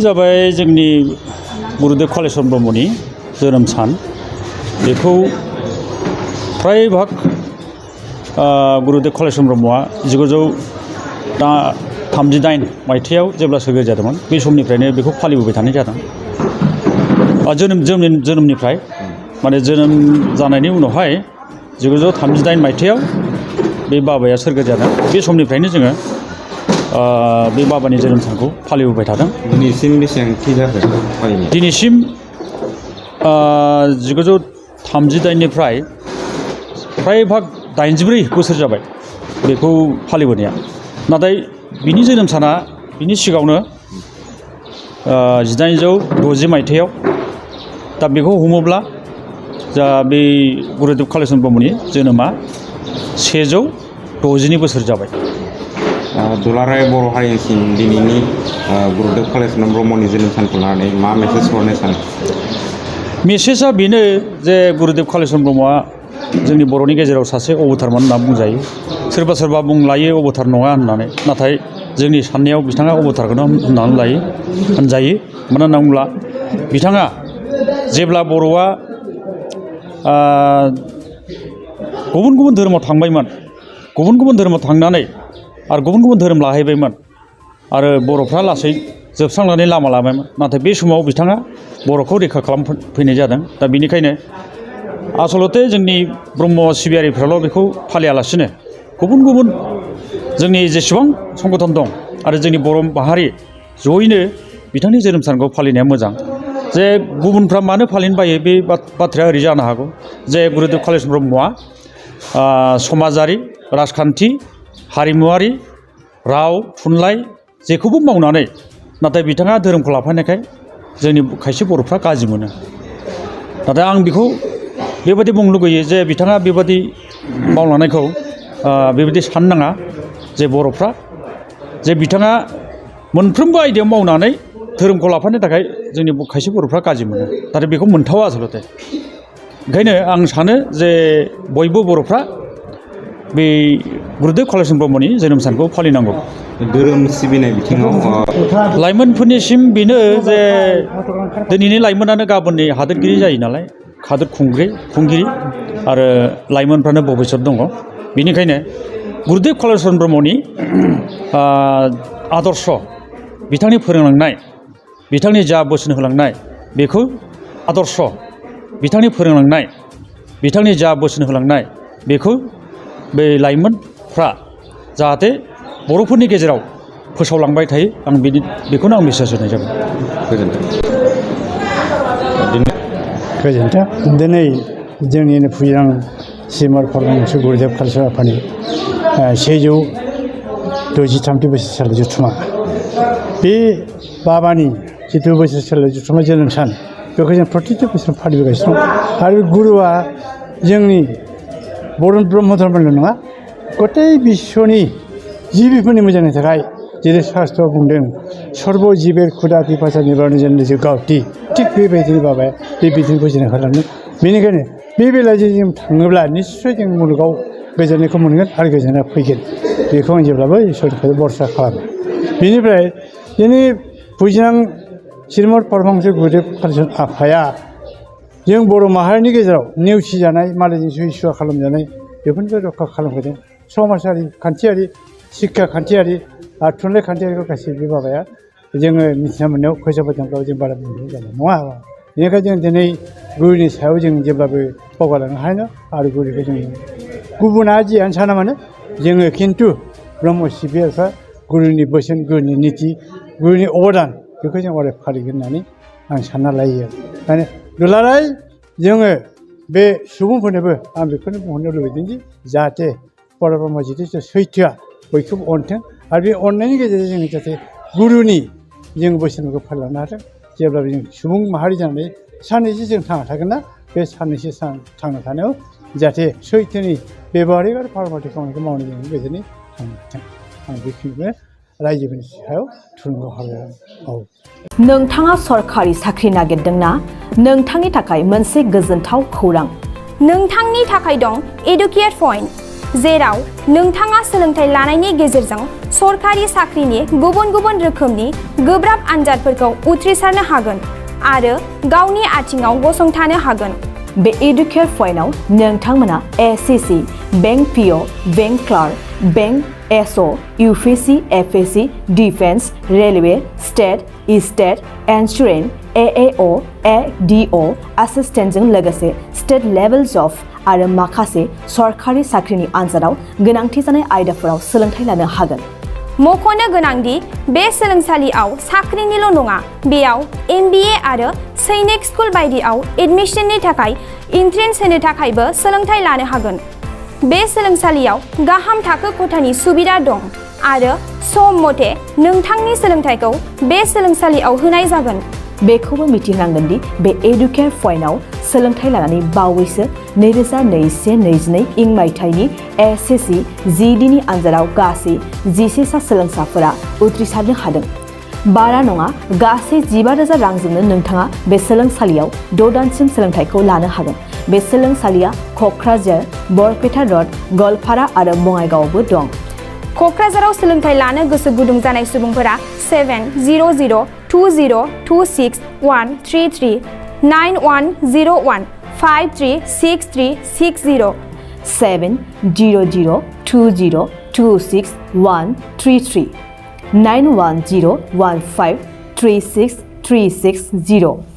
जाबाय जोंनि गुरुदेव कालिचरण ब्रह्मनि जोनोम सान बेखौ फ्राय भाग गुरुदेव कालिचरण ब्रह्मआ 1938 मायथाइयाव जेब्ला सोरगो जादोंमोन बे समनिफ्रायनो बेखौ फालिबोबाय थानाय जादों। जोनोमनिफ्राय माने जोनोम जानायनि उनावहाय 1938 मायथाइयाव बे बाबाया सोरगो जादों। बे समनिफ्रायनो जोङो बे बाबानि जोनोम सानखौ फालिबोबाय थादों। दिनैसिम बेसेबांथि जाखो फालिनाय? दिनैसिम 1938 निफ्राय फ्राय भाग 84 बोसोर जाबाय बेखौ फालिबोनाया। नाथाय बिनि जोनोम साना बिनि सिगाङावनो 1860 मायथाइयाव दा बेखौ हमोब्ला जा बे गुरुदेव कालिचरण ब्रह्मनि जोनोमा 160 बोसोर जाबाय। दुलाराय बर' हारिनिसिम दिनैनि गुरुदेव कालिचरण ब्रह्मनि जोनोम सानखौ लानानै मा मेसेज हरनो सानो? मेसेजआ बेनो जे गुरुदेव कालिचरण ब्रह्मआ जोंनि बर'नि गेजेराव सासे अबतारमोन होनना बुंजायो। सोरबा सोरबा बुंलायो अबतार नङा होननानै, नाथाय जोंनि साननायाव बिथाङा अबतारखौनो होननानै होनजायो। मानो होनना बुङोब्ला बिथाङा जेब्ला बर'आ गुबुन गुबुन धोरोमाव थांबायमोन, गुबुन गुबुन धोरोमाव थांनानै आरो गुबुन गुबुन धोरोम लाहैबायमोन आरो बर'फ्रा लासै जोबस्रांलांनानै लामा लाबायमोन। नाथाय बे समाव बिथाङा बर'खौ रैखा खालामफैनाय जादों। दा बेनिखायनो आसलते जोंनि ब्रह्म सिबियारिफ्राल' बेखौ फालियालासिनो गुबुन गुबुन जोंनि जेसेबां संगठन दं आरो जोंनि बर' माहारि जयैनो बिथांनि जोनोम सानखौ फालिनाया मोजां। जे गुबुनफ्रा मानो फालिनो बायो बे बाथ्राया ओरै जानो हागौ जे गुरुदेव कालिचरण ब्रह्मआ समाजारि, राजखान्थि, हारिमुवारि, राव, थुनलाइ जेखौबो मावनानै नाथाय बिथाङा धोरोमखौ लाफानायखाय जोंनि खायसे बर'फ्रा गाज्रि मोनो। नाथाय आं बेखौ बेबायदि बुंनो लुगैयो जे बिथाङा बेबायदि मावलांनायखौ बेबायदि साननो नाङा जे बर'फ्रा जे बिथाङा मोनफ्रोमबो आयदायाव मावनानै धोरोमखौ लाफानो थाखाय जोंनि खायसे बर'फ्रा गाज्रि मोनो। नाथाय बेखौ मोनथावा आसलते। ओंखायनो आं सानो जे बयबो बर'फ्रा बे गुरुदेव कालिचरण ब्रह्मनि जोनोम सानखौ फालिनांगौ। धोरोम सिबिनाय बिथिङाव लाइमोनफोरनिसिम बेनो जे दिनैनि लाइमोनानो गाबोननि हादोरगिरि जायो नालाय, हादोर खुंगिरि आरो लाइमोनफ्रानो भबिष्यत दङ। बेनिखायनो गुरुदेव कालिचरण ब्रह्मनि आदर्श, बिथांनि फोरोंलांनाय, बिथांनि जा बोसोन होलांनाय बेखौ आदर्श, बिथांनि फोरोंलांनाय, बिथांनि जा बोसोन होलांनाय बेखौ बे लाइमोनफ्रा जाहाथे बर'फोरनि गेजेराव फोसावलांबाय थायो। आं बेखौनो आं बिसास होनाय जाबाय। गोजोन्थों। दिनै जोंनिनो फुजिनां श्रीमद परमहंस गुरुदेव कालिचरण आफानि 163 बोसोरसालि जथुम्मा, बे बाबानि जिथु बोसोरसालि जथुम्मा जोनोम सान बेखौ जों प्रतिथि बोसोर फालिबोगासिनो दं। आरो गुरुआ जोंनि बर' ब्रह्म धर्मल' नङा, गथाय बिश्वनि जिबिफोरनि मोजांनि थाखाय जेरै शास्त्रआव बुंदों सर्ब जिबेर खुदा पिपासा निबारन जन गावथि, थिग बेबायदिनो बाबाया बे बिथिंखौ जों होलांदों। बेनिखायनो बे बेलायाव जों थाङोब्ला निस्सय जों मुलुगाव गोजोननायखौ मोनगोन आरो गोजोननाया फैगोन। बेखौ आं जेब्लाबो इसोरनिफ्राय बरसा खालामो। बेनिफ्राय जोंनि फुजिनां श्रीमद परमहंस गुरुदेव कालिचरण आफाया जों बर' माहारिनि गेजेराव नेवसिजानाय, मालायजों सहि सुवा खालामजानाय बेफोरनिफ्राय रैखा खालामहोदों। समाजारि, खान्थियारि, शिक्षा खान्थियारि आरो थुनलाइ खान्थियारिखौ गासैबो बाबाया जोङो मिथिना मोननायाव फोसाबबोदोंब्लाबो जों बारा बुंनाय जानाय नङा। बेनिखायनो जों दिनै गुरुनि सायाव जों जेब्लाबो बावगारलांनो हाया आरो गुरुखौ जों गुबुना जियानो साना मानो जोङो खिन्थु ब्रह्म सिबियारिफ्रा गुरुनि बोसोन, गुरुनि निति, गुरुनि अबदान बेखौ जों अराय फालिगोन होननानै आं सानना लायो। माने दुलाराय जोङो बे सुबुंफोरनोबो आं बेखौनो बुंहरनो लुबैदों दि जाहाथे परब्रह्म जिथु सैथोआ बयखौबो अनथों आरो बे अननायनि गेजेरजों जों जाहाथे गुरुनि जों बोसोनफोरखौ फालिलांनो हाथों। जेब्लाबो जों सुबुं माहारि जानानै साननैसो जों थांना थागोन ना, बे साननैसो थांना थानायाव जाहाथे सैथोनि बेबहारिक आरो पारमार्थिक खामानिखौ मावनो जों गोजोनै थांनो हाथों। आं बेखिनिखौनो रायजोफोरनि सायाव थुलुंगा हरो। नोंथाङा सरखारि साख्रि नागिरदोंना? नोंथांनि थाखाय मोनसे गोजोनथाव खौरां। नोंथांनि थाखाय दं एडुकेट पइन्ट, जेराव नोंथाङा सोलोंथाइ लानायनि गेजेरजों सरकारि साख्रिनि गुबुन गुबुन रोखोमनि गोब्राब आनजादफोरखौ उथ्रिसारनो हागोन आरो गावनि आथिङाव गसंथानो हागोन। बे एडुकेयार पइन्टआव नोंथांमोना SSC, bank PO, bank clerk, bank SO, UPSC, FSC, defence, railway, state, state, insurance, AAO, ADO, एसिस्टेन्टजों लोगोसे स्टेट लेभेल जब आरो माखासे सरकारि साख्रिनि आनजादाव गोनांथि जानाय आयदाफोराव सोलोंथाइ लानो हागोन। मख'नो गोनांदि बे सोलोंसालियाव साख्रिनिल' नङा, बेयाव एमबिए आरो सैनिक स्कुल बायदियाव एडमिशननि थाखाय एन्ट्रेन्स होनो थाखायबो सोलोंथाइ लानो हागोन। बे सोलोंसालियाव गाहाम थाखो खथानि सुबिदा दं आरो सम मथे नोंथांनि सोलोंथाइखौ बे सोलोंसालियाव होनाय जागोन। बेखौबो मिथिनांगोन दि बे एडुकेयार पइन्टआव सोलोंथाइ लानानै बावैसो 2021-22 इं मायथाइनि एसएससि जिडिनि आनजादाव गासै 11 सा सोलोंसाफोरा उथ्रिसारनो हादों। बारा नङा, गासै 15,000 रांजोंनो नोंथाङा बे सोलोंसालियाव 6 दानसिम सोलोंथाइखौ लानो हागोन। बे सोलोंसालिया क'क्राझार, बरपेटा रड, गवालपारा आरो बङाइगावआवबो दं। क'क्राझाराव सोलोंथाइ लानो गोसो गुदुं जानाय सुबुंफोरा 70020261333 9101536360 70020261333 9101536360